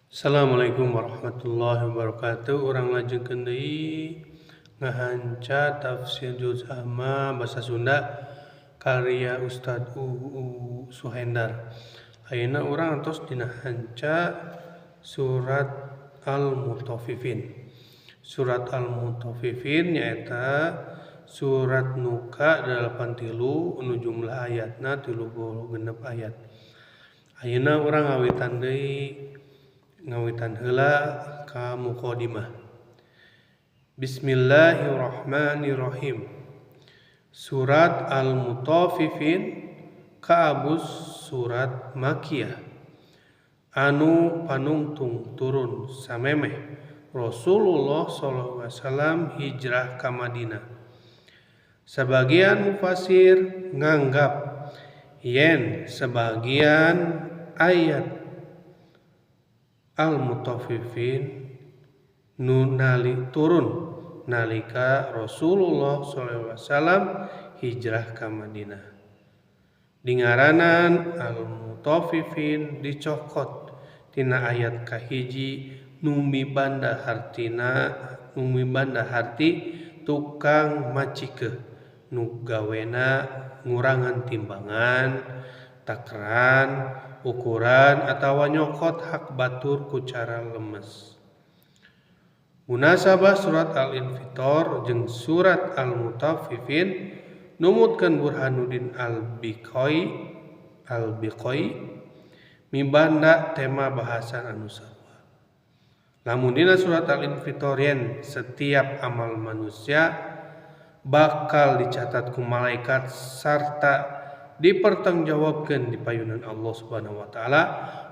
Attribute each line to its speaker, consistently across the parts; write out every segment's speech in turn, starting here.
Speaker 1: Assalamualaikum warahmatullahi wabarakatuh. Urang lajengkeun deui ngahanca tafsir Juz Amma bahasa Sunda karya Ustad UU Suhendar. Ayeuna urang atos dina hanca surat Al-Mutaffifin. Surat Al-Mutaffifin nyaeta surat nu ka-83 nu jumlah ayatna 36 ayat. Ayeuna urang ngawitan deui ngawitan heula ka muqaddimah. Bismillahirrahmanirrahim. Surat Al-Mutaffifin kaabus surat Makkiyah anu panungtung turun samemeh Rasulullah sallallahu alaihi wasallam hijrah ka Madinah. Sebagian mufasir nganggap yen sebagian ayat Al-Mutaffifin nu nali turun nalika Rasulullah sallallahu alaihi wasallam hijrah ka Madinah. Dingaranan Al-Mutaffifin dicokot tina ayat kahiji nu mibanda hartina nu mibanda harti tukang macikeuh nu gawena ngurangan timbangan, takaran, ukuran atawa nyokot hak batur ku cara lemes. Munasabah surat Al-Infitor jeung surat Al-Mutaffifin numutkeun Burhanuddin Al-Biqai mibanda tema bahasan anu sarua. Lamun dina surat Al-Infitor yen setiap amal manusia bakal dicatat ku malaikat sarta dipertanggungjawabkeun di payunan Allah Subhanahu wa taala,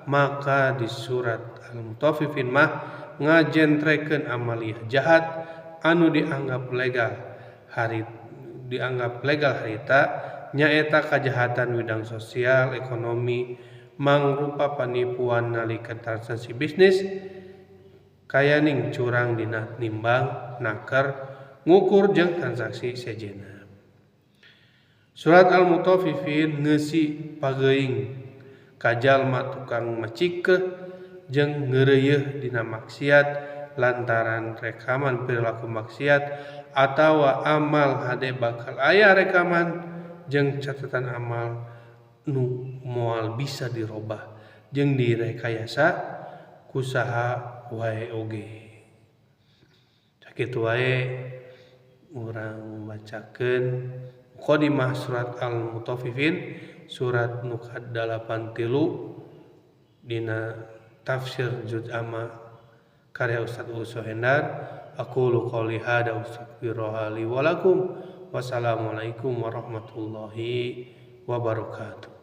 Speaker 1: maka di surat Al-Mutaffifin mah ngajentrekeun amaliyah jahat anu dianggap legal hari dianggap legal harita nyaeta kajahatan widang sosial ekonomi mangrupa panipuan nalika transaksi bisnis kayaning curang dina nimbang naker ngukur jeung transaksi sejenna. Surat Al-Mutaffifin ngeusi pageuing kajalma tukang macikeuh jeung ngeureuyeuh dina maksiat lantaran rekaman perilaku maksiat atawa amal hade bakal aya rekaman jeung catatan amal nu moal bisa dirobah jeung direkayasa kusaha wae oge. Sakitu wae urang bacakeun Muqaddimah surat Al-Mutaffifin surat nu ka-83 dina tafsir Juz Amma karya Ustaz UU Suhendar. Aqulu qouli hadza astaghfirullah li wa lakum. Wassalamualaikum warahmatullahi wabarakatuh.